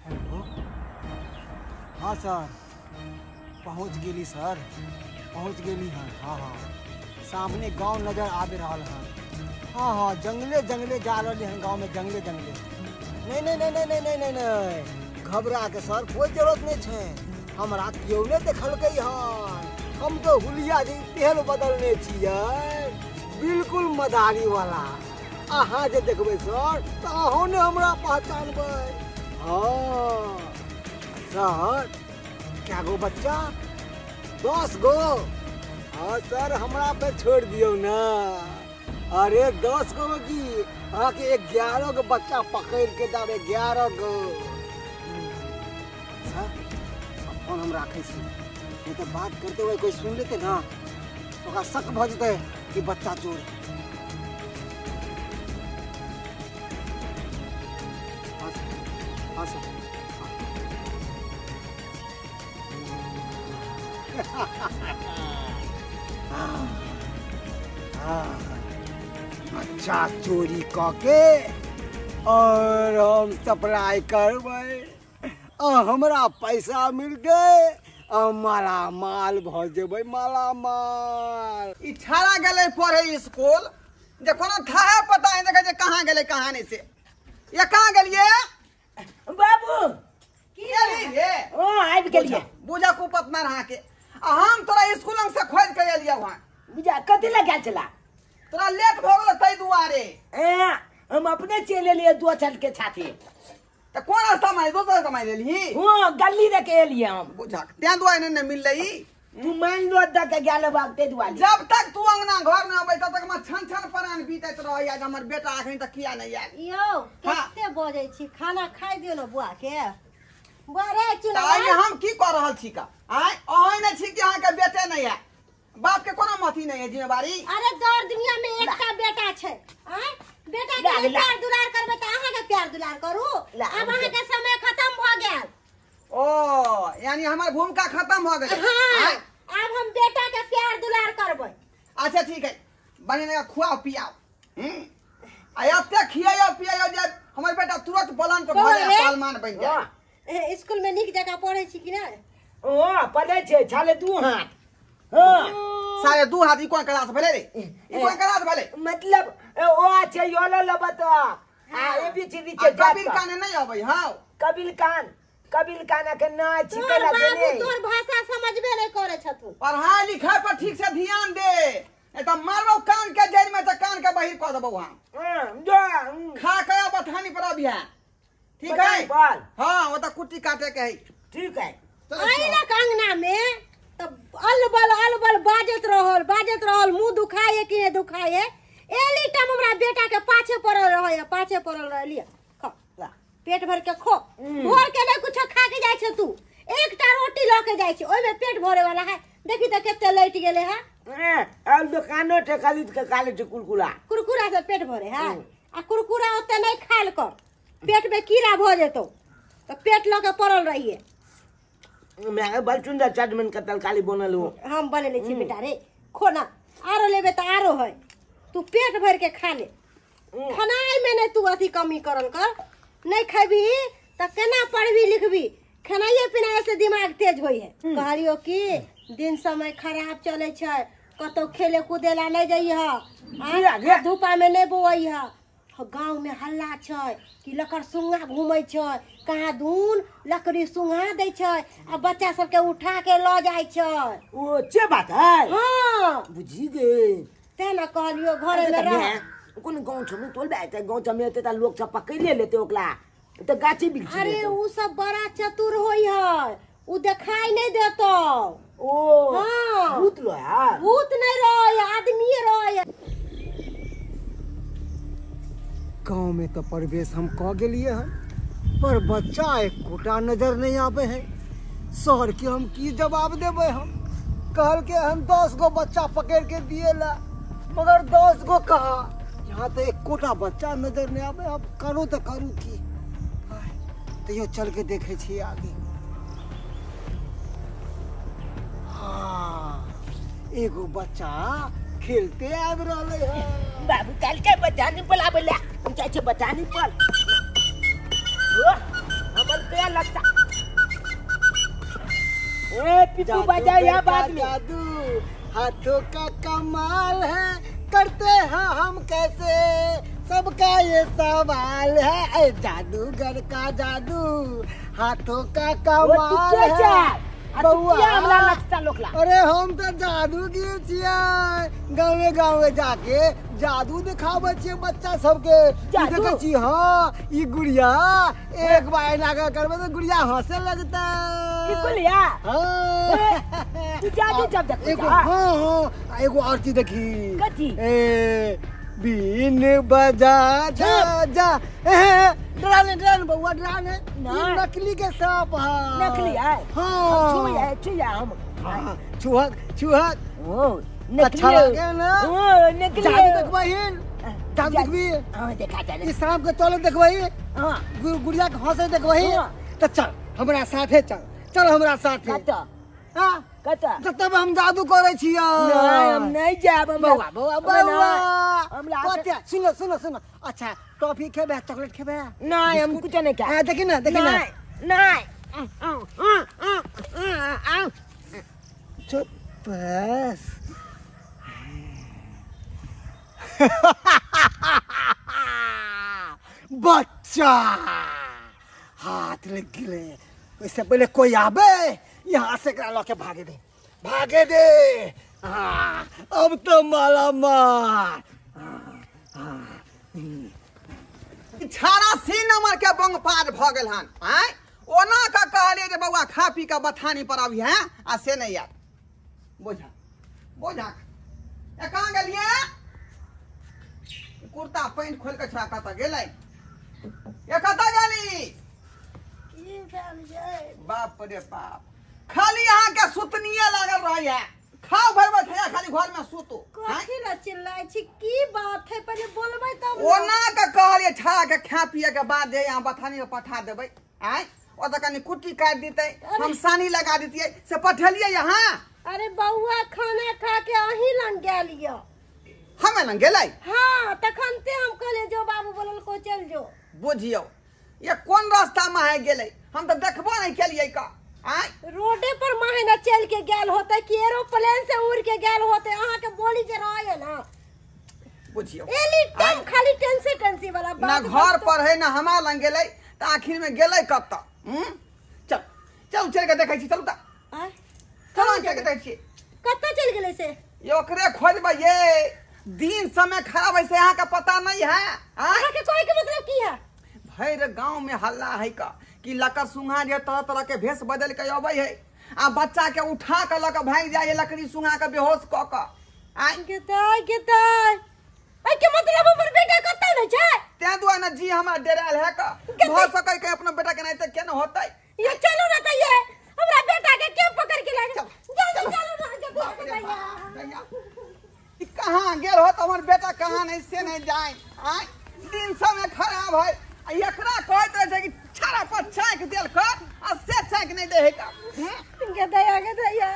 Hello. हाँ sir, पहुँच गेली सर, पहुँच गेली हन। हाँ हाँ, सामने गांव नजर आबि रहल हन। हाँ हाँ, जंगले जंगले जा रही हन गाँव में, जंगले जंगले। नहीं नहीं नहीं नहीं नहीं नहीं नहीं, घबरा के सर कोई जरूरत नहीं है, हमरा केओ नहीं देखलकै हन। हम तो हुलिया जी तेल बदलने छियै, बिल्कुल मदारी वाला। अहाँ जे देखबै सर तो अहूँ ने हमरा पहचानबै। हाँ सर, क्या गो बच्चा? 10 गो। हाँ सर, हमरा पे छोड़ दियौ ना। अरे 10 गो में की अहाँके 11 गो बच्चा पकड़ के देब, 11 गो। सर फोन हम राखै छी, नहीं तो बात करते हुए कोई सुन लेते ना ओकरा शक भऽ जेतै कि बच्चा चोर। हाँ सर, हाँ। बच्चा चोरी कऽ के और हम सप्लाई करबै, हमरा पैसा मिलतै, माला माल भऽ जेबै, माला माल। ई छाड़ा गेलै पढ़े स्कूल जे कोनो थाहे पता नहीं देखै जे कहाँ गेलै कहाँ नहीं से। ये कहाँ गेलिए बाबू? की गेली रे? ओ आबि गेलिए। बुझा कुपत ना रहा के आ हम तोरा स्कूल से खोज के एलियै वहाँ। बुझा कथि लए गेल छला? तोरा लेट भऽ गेल तै दुआरे। ए हम अपने चलि एलियै दो चल के छाती। त कोन रास्ता में दोसर रास्ता में लेलही? हां, गली रे के एलियै हम। बुझा तें दुआरे ने मिललै। तू मान लो the के गेल बाग ते दुआरे। जब तक तू अंगना घर न अबै तब तक हम छन छन परान बीतैत रहैया जे हमर बेटा अखन तक किया नहीं आयल। यौ कते बजै छी, खाना खाइ दियौ ने बुआ के। बुआ रे चुना आइ हम की कर रहल छी का? आइ अहीं ने छी कि अहाँ के बेटे नहीं आयल, बाप के कोनो मथी नहीं है जिम्मेवारी। अरे दर दुनिया में एकटा बेटा छै, आय बेटा के प्यार दुलार करबै त अहाँ के प्यार दुलार करू। अब अहाँ के समय खत्म भ गेल। ओ यानी हमर भूमिका खत्म भ गेल। हां, अब हम बेटा के प्यार दुलार करबै। अच्छा ठीक है, बने खुआओ पियाओ। आ एते खियाओ पियाओ जे हमर बेटा तुरंत बलन के भ जाय, पालमान बन जाय। स्कूल में नीक जगह पढ़ै छी कि नै? ओ पढ़ै छै, छाले 2 हाथ। हां, साढ़े 2 हाथ। ई कोन क्लास भेलै रे? ई कोन क्लास भेलै? मतलब ओ छै योलो लबत आ ए बी सी डी छै। कबीर कान नहीं अबै? हां, कबीर कान, कबीर कान के ना छिके लगे बाबू तोर भाषा समझबे नहीं करे छथु। पढ़ाई लिखाई पर ठीक से ध्यान दे, नहीं त मारबौ कान के जड़ में त कान के बहिर क देबौ हम। जो खा के बथानी पर अबिहा, ठीक है? हां, ओ त कुट्टी काटे के है। ठीक है। आइलक अंगना में तब अलबल अलबल बाजत रहल, बाजत रहल, मुंह दुखाए कि नहीं दुखाए। एली टाइम हमरा बेटा के पाछे पड़ल रहे, पाछे पड़ल रहे। लिया खा, पेट भर के खो। भोर के नहीं कुछ खा के जाय छै तू, एकटा रोटी ल के जाय छै, ओइ में पेट भरे वाला है। देखी त कते लैट गेले है। ए दुकानो टे खरीद के खा ले छै कुरकुरा। कुरकुरा से पेट भरे है? आ कुरकुरा ओते नहीं खाल कर, पेट में कीड़ा भ जेतो त पेट ल के पड़ल रहिए। मैं बड़ सुंदर चटमन के तरकारी बनल हो। हम बनेले छी बेटा रे, खो ना। आरो लेबे त आरो है, तू पेट भर के खा ले। खानाई में नहीं तू अथी कमी करल कर, नहीं खेबी त केना पढ़बी लिखबी? खानाइए पिनाइ से दिमाग तेज होइ है। कहलियो कि दिन समय खराब चले छै, कतौ खेले कूदे ला नहीं जइह, धूपा में नहीं बोइह। गाँव में हल्ला छै कि लकड़ सुंगा घूमै छै, कहाँ दून लकड़ी सुंगा दै छै आ बच्चा सबके उठा के ल जाइ छै। ओ चे बात है? हाँ, बुझी गे। तें न कहलियो घरे में रह। कोन गाँव छमे तोल बे त गाँव छमे त लोग सब पकड़ ले लेते ओकला त गाछी बिलछी। अरे उ सब बड़ा चतुर होई है, उ देखाई नहीं देतो। ओ हाँ, भूत लो है? भूत नहीं रहे, आदमी रहे। गाँव में तो प्रवेश हम क गेलिए हन, पर बच्चा एकोटा नजर नहीं आवे है। सर के हम की जवाब देबै? हम कहल के हम 10 गो बच्चा पकड़ के दिए ला, मगर 10 गो कहा, यहाँ तो एकोटा बच्चा नजर नहीं आवे। अब करू तो करू की? तैयो चल के देखे छी आगे। हाँ, एगो बच्चा खेलते आबि रहलै है। बाबू काल्हि के बचानी पर आबै ला, हम जाइ छै बचानी पर। हमर पे ए पिपू बजा या बाद में। जादू हाथों का कमाल है, करते हैं हम कैसे, सबका ये सवाल है। जादूगर का जादू हाथों का कमाल है। अरे हम तो जादूगिर छियै, गाँवे गाँवे जाके जादू दिखाबै छियै बच्चा सबके। देखै छी हाँ, ई गुड़िया एक बार एना के करबै तऽ गुड़िया हंसे लगतै। हाँ जादू जब देखै एगो, हाँ हाँ एगो और चीज देखी। कथी? ए बीन बजा जा जा। डरा ने, डरा ने बउआ, डरा ने, नकली के सांप है। नकली है? हाँ। छुआ छुआ हम। हाँ छुहक छुहक। ओ अच्छा लगे ना? ओ नकली। जादू देखबही? जादू देखबी? हां देखा चल। ई सांप के तले देखबही? हां। गुड़िया के हंसे देखबही? त चल हमरा साथे चल, चल हमरा साथे। कत? हां कत? जतब हम जादू करै छियै। नहीं हम नहीं जाब। बउआ बउआ बउआ कते सुनो सुनो सुनो। अच्छा टॉफी खेबे, चॉकलेट खेबे? नहीं हम कुछ नहीं खाए। देखी ना, देखी ना। नहीं। चुप बस। बच्चा हाथ लग गए। इससे पहले कोई आवे यहाँ से एकरा लके भागे दे, भागे दे। हाँ अब तो माला मार। छाड़ा सी नंबर के बंग पार भ गेल हन। आय ओना का कहलिए जे बउआ खा पी के बथानी पर अभी हैं, आ से नहीं यार। बोझा बोझा ए कहाँ गेलिए? कुर्ता पैंट खोल के छोड़ा कतऽ गेलै? ए कतऽ गेली? की भेल यै? बाप रे बाप, खाली अहाँ के सुतनिए लागल रहैया। खाओ भर बैठैया खाली घर में सुतू। कथी ला चिल्लाय छी? की बात है पहिले बोलबै तब। ओना के कहलिए छाड़ा के खा पिए के बाद जे यहाँ बथानी पर पठा देबै। आय ओतऽ कनी कुट्टी काटि दितै, हम सानी लगा दितियै, से पठेलियै यहाँ। अरे बउआ खाना खा के अहीं लग गेल यऽ। हमे लग गेलै? हाँ तखन ते हम कहलियै जो बाबू बोलल को चल जो। बुझियौ ये कोन रास्ता में है गेलै, हम तऽ देखबो नहीं केलियै का। आय रोडे पर माहे न चल के गेल होते कि एरोप्लेन से उड़ के गेल होते। अहाँ के बोली जे रहे ना बुझियौ एली टाइम खाली टेंशन टेंसी वाला बात। ना घर पर है ना हमरा लग गेलै, त आखिर में गेलै कतऽ? चल चल चल के देखै छी, चलू त चलो चल के देखै छी कतऽ चल गेलै से। ये ओकरे खोजबै ये दिन समय खराब है से अहाँ का पता नहीं है। अहाँ के कहै के मतलब की है? भैर गांव में हल्ला है का कि लकर सुंघा जे तरह तरह के भेष बदल के अबै है, आ बच्चा के उठा के लक भागि जाय है लकड़ी सुंघा के बेहोश क क। आइ गेतै गेतै ऐ के मतलब हमर बेटा कतौ नै छै? तें दुआरे न जी हमरा डरायल है का, भ सकै के अपना बेटा के नहीं त केना होतै। ये चलू ना त ये हमरा बेटा के के पकड़ के लागे। जल्दी चलू ना भैया। कहाँ गेल हो त हमर बेटा कहाँ नहीं से नहीं जाए। आइ दिन समय खराब है, एकरा कहैत रहे छै कि छाड़ा पर छाँकि देल कर, आ से छाँकि नहीं दे है का। गेदैया गेदैया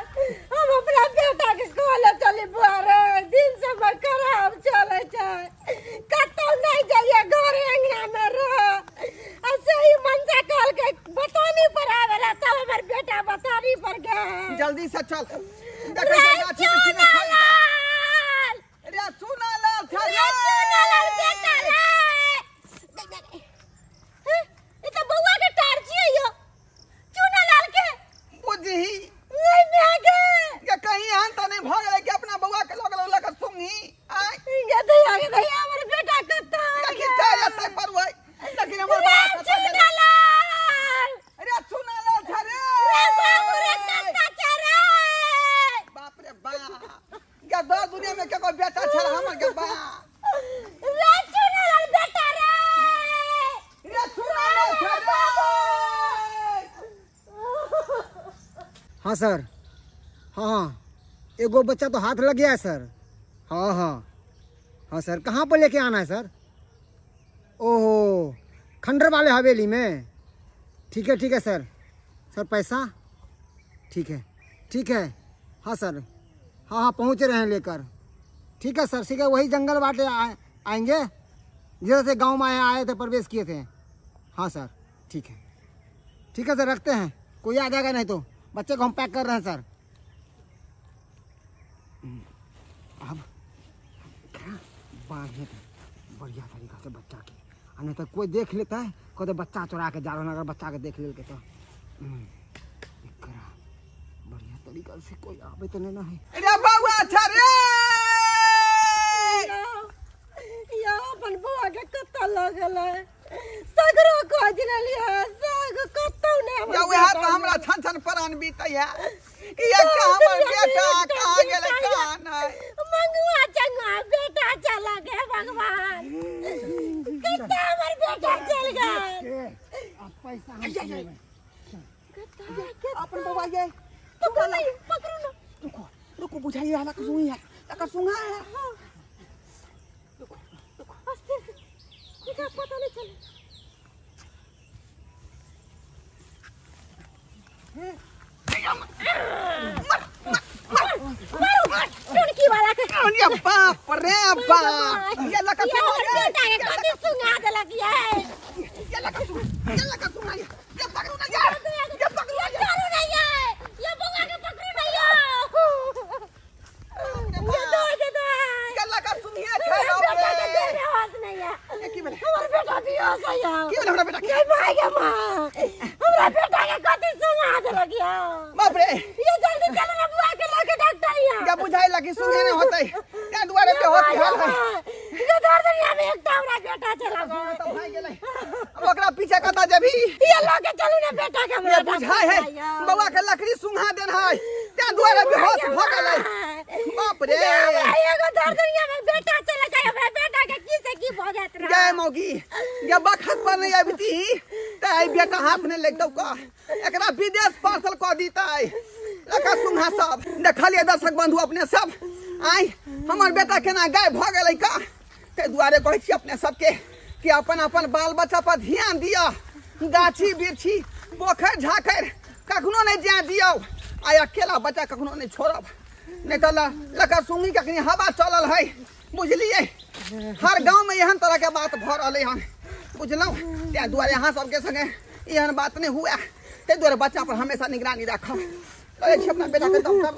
हम अपना बेटा के कहले चली बुआ रे, दिन समय खराब चले छै, कतौ नहीं जाइए, घरे अंगना में रह। आ से ही मनसा कहल के बतानी पर आवेला तब हमर बेटा बतानी पर गए। जल्दी से चल देखै छै गाछी बिछी में खाइ। रे चूना लाल छै रे, चूना लाल बेटा रे। ई त बउआ के टार्ची है यो चूना लाल के। बुझही नहीं मागे के कहीं एहन त नहीं भ गेलै कि अपना बउआ के लग लग के सुंघी। आय गेदैया गेदैया हमर बेटा कतऽ देखी चल एतै पर वही, लेकिन हमर बउआ कतऽ गेलै? चूना लाल रे चूना लाल छै रे, रे बाबू रे कतऽ छै रे? बाप रे बाप, गे दस दुनिया में केको बेटा छै हमर के बाप। रे चूना लाल बेटा रे, रे चूना लाल छै रे। हाँ सर, हाँ हाँ एगो बच्चा तो हाथ लग गया है सर। हाँ हाँ हाँ सर, कहाँ पर लेके आना है सर? ओहो खंडर वाले हवेली में। ठीक है ठीक है सर। सर पैसा? ठीक है ठीक है। हाँ सर, हाँ हाँ पहुँच रहे हैं लेकर। ठीक है सर, ठीक है, वही जंगल बाटे आएंगे जिधर से गाँव में आए थे, प्रवेश किए थे। हाँ सर ठीक है, ठीक है सर, रखते हैं, कोई आ जाएगा नहीं तो। बच्चे को हम पैक कर रहे हैं सर। अब बांधे बढ़िया तरीका से बच्चा के, आ नहीं तो कोई देख लेता है कहते बच्चा चुरा के जा रहा है। अगर बच्चा के देख ले तो बढ़िया तरीका से कोई आवे तो नहीं ना है। अरे बउआ अच्छा रे या अपन बउआ के कत्ता लगल है, सगरो खोज लेलियै सग कतौ नै। या वएह तऽ हमरा छन छन प्राण बीतै है कि एकटा हमर बेटा कहाँ गेलै कहाँ नहि। मंगुआ चंगुआ बेटा चला गया भगवान, कत्ता हमर बेटा चल गए। अब पैसा हम लेबै अपन बउआ ये पकड़ू नहीं, पकड़ू ना। रुको रुको बुझाइए हला के सुई है लका सुंघा है। रुको रुको आस्ते एकरा पता नहीं चले। टुनकी वाला के ये बाप रे बाप, ये लका बेटा के कथी सुंघा देलक ये। ये लका सुंघा, ये लका सुंघा, ये पकड़ू ना यार, ये पकड़ू ना यार, ये बउआ के पकड़ू ना यार। ये दो दे दो ये लका सुंघिए छै बेटा के देह में होश नहीं है। ये की भेलै? हमर बेटा बेहोश है यार। की भेलै हमरा बेटा के? ये भाई के मां हमरा बेटा के कथी सुंघा देलक यार। बाप रे ये जल्दी चलो ना बुआ के लके डॉक्टर यहाँ। या बुझाई लगी सुंघे नहीं होतै तें दुआरे बेहोश भेल है। ये धर दुनिया में एकटा हमरा बेटा चला गया तो भाई गेलै। अब ओकरा पीछे कतऽ जेबही? ये लके चलू ना बेटा के हमरा ये बुझाई है बउआ के लकड़ी सुंघा देन है तें दुआरे बेहोश भ गेलै। बाप रे एगो धर दुनिया में बेटा चला गया, हमरा बेटा के की से की भ जात रहा। जय मौगी जब बखत पर नहीं अबती त आई बेटा हाथ नहीं लगतौ का, एकरा विदेश पार्सल क दीतै लका सुंघा सब। देखलिए दर्शक बंधु अपने सब आई हमर बेटा केना गायब भ गेलै का। ते दुआरे कहै छी अपने सबके कि अपन अपन बाल बच्चा पर ध्यान दिअ, गाछी बिरछी पोखरि झाखरि कखनो नहीं जाए दियौ, आ अकेला बच्चा कखनो नहीं छोड़ब, नहीं तो लका सुंघी कखनी हवा चलल है बुझलिए। हर गांव में एहन तरह के बात भ रहलै हन बुझलहुँ। तें दुआरे अहाँ सबके संगे एहन बात नहीं हुए, ताहि दुआरे बच्चा पर हमेशा निगरानी राखब। अपना बेटा के डॉक्टर लग।